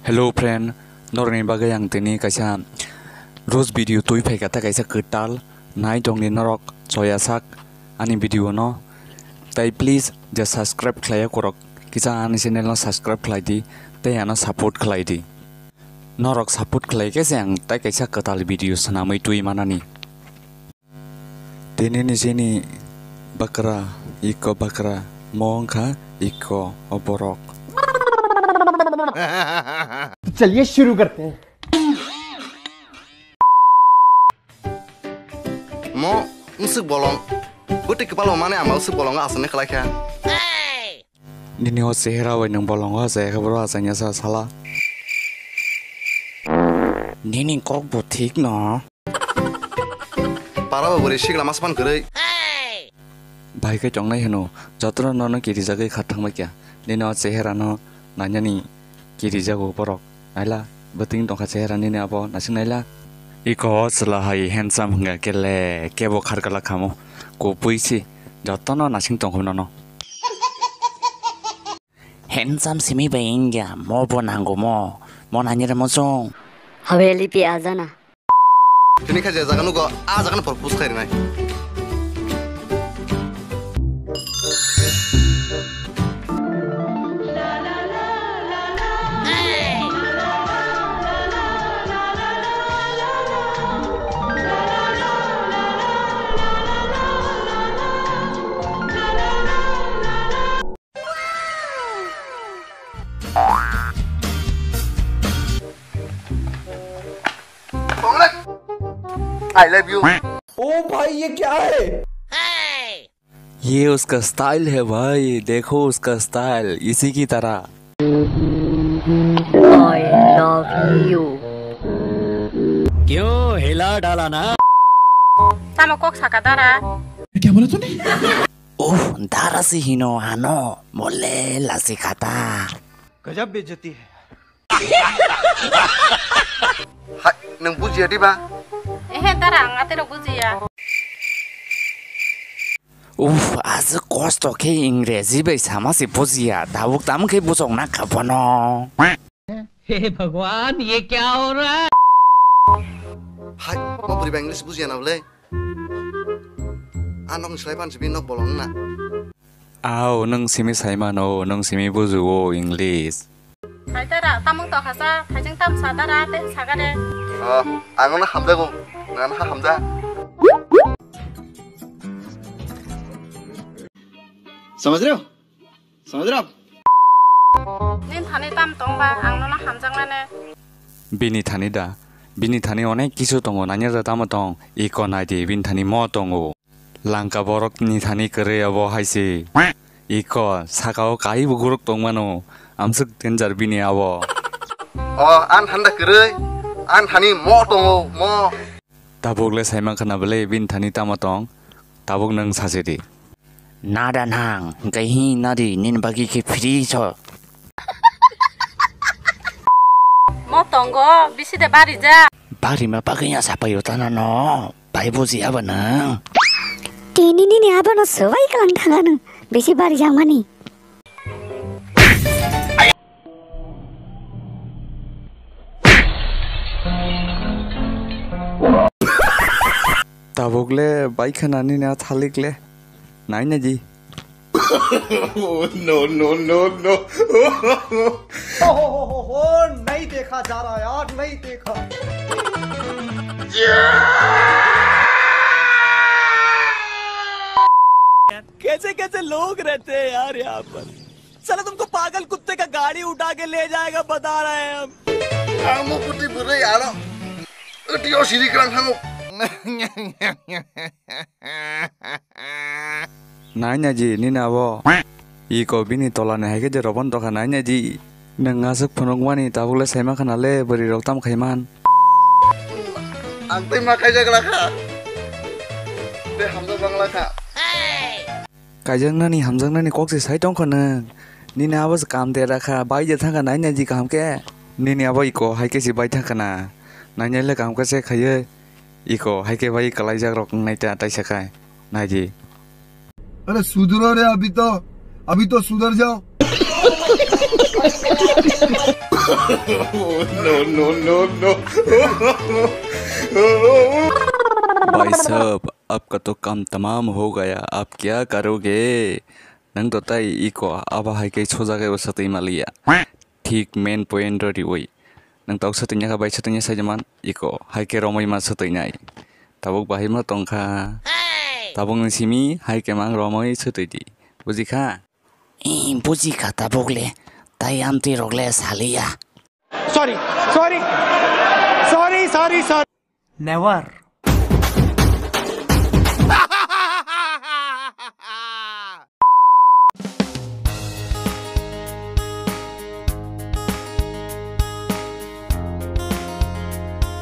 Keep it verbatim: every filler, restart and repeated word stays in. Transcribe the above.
Hello friend, norokni bagwi ang tini kaisa roast video twi phaikha, tei kaisa kwtal nai tongdi norok choya sak ani video no. Tei please je subscribe khlaiya korok kisa ani channel no subscribe khlai di tei ano support khlai di. Norok support khlai khe se ang tei kaisa kwtal video swnamwi twi manani. Tini ni chini bakra, iko bakra, mo wngkha iko o borok. चलिए शुरू करते हैं। Mo wngswk bolong, bwtwi kwpalo mane ama wngswk bolongo aswk khlai kha. Nini o chehera bai nwng bolongo achai khe boro achai ya sa sala. Nini kok bo thik no. Para bo bwrwi sikla mas phan kwrwi. Bai khe tongnai hwno, jotono nono kirijagwi kha thangbai kya. Nini o chehera no nainani kirijago borok. Naila, bwtwing tongkha chehera nini abo, nasing naila. Iko chwla hai handsome hwnkha kele, kebo kharkala khamo. Kupui si, jotono nasing tongkha nono. Handsome simi bai wngya, mo bo nango mo, mo nani rw mo chwng. हवेली पे आ जाना। Tini khe je jaga nugo, a jaga no propose khai rwnai. I love you. ओ भाई, ये क्या है? ये उसका स्टाइल है भाई, देखो उसका स्टाइल, इसी की तरह। I love you. क्यों हिला डाला ना? Tamo kok saka dara? क्या बोला तूने? Uff, dara si hino ano, mole lasi khata. गजब बेइज्जती है। Hai, nwng bujiya diba? Ehe, dara, ang atero bujiya. Uff, aswk kosto khe Ingreji bai sama se bujiya, tabuk tamo khe bujokna kha bono. हे भगवान, ये क्या हो रहा है? Hai, o bwrwi ba English bujiya na bwle? A nokni slai phan simi nok bolong wngna. Au, nwng simi sai mano, nwng simi buju-o English. Hai dara, tamung tokha sa, thaijwng tam sa dara, tei saga de. Oh, ang no hamjago, nang ha hamja. समझ रहे हो? समझ रहे हो आप? Nini thani tam tong ba, ang nono hamjakmani. Bini thani da, bini thani onek kisu tongo, nanya da tamo tong, iko nai di, bini thani mo tongo. Langka borok ni thani kwrwi abo hai se. Iko saka o kai bo guruk tong mano, amswk danger bini abo. O, an thanda kwrwi, an thani mo tongo, mo. Tabuk le saima khana bwle bini thani tamo tong, tabuk nwng sasi di. Nada nang, hingkai hi nadi nini bagwi khe free so. Mo tongo, bisi de bari ja. Bari ma bagwi ya sapai utana no, bai buji aba nang. Tini nini aba no swbai kalang thanga nang, bisi bari jang mani. Tabuk le bai khana nini a thalik le. Nai na ji. Oh, no, no, no, no. हो, हो, हो, हो, हो, नहीं देखा जा रहा यार, नहीं देखा। कैसे कैसे लोग रहते हैं यार यहाँ पर। साला तुमको पागल कुत्ते का गाड़ी उठा के ले जाएगा, बता रहे हैं हम। Ang mo kuti bwrwi ano. Utio siri krang hango. Nai na ji, nini abo. Iko bini tola ni hai khe je robon tokha nai na ji. Nwng aswk phunukmani tabuk le saima khana le bwrwi rok tam khaiman. Ang tei ma kaijak lakha. Tei hamjak bang lakha. Kaijaknani hamjaknani kok se sai tongkha nwng. Nini abo se kam de rakha, bai je thangkha nai nai ji kaham khe. Nini abo iko hai khe se bai thangkha na. Nai nai le kaham khe se khaiwi. Iko hai khe bai kwlaijak rok wngnai ta taisa khai. Nai di. अरे सुधरो रे, अभी तो, अभी तो सुधर जाओ। No, no, no, no. भाई साहब, आपका तो काम तमाम हो गया, आप क्या करोगे? Nang to tai iko abo hai khe soja khe bo satwi maliya. Thik main point o riwi. Nang tok satwi nyakha bai satwi nya sai man iko hai khe romwi ma satwi nai. Tabuk bahai ma tongkha. Tabuk ni simi hai khe mang romwi satwi di. Buji kha? Ee, buji kha tabuk le. Tai amtwi rok le saliya. Sorry, sorry, sorry, sorry, sorry. Never.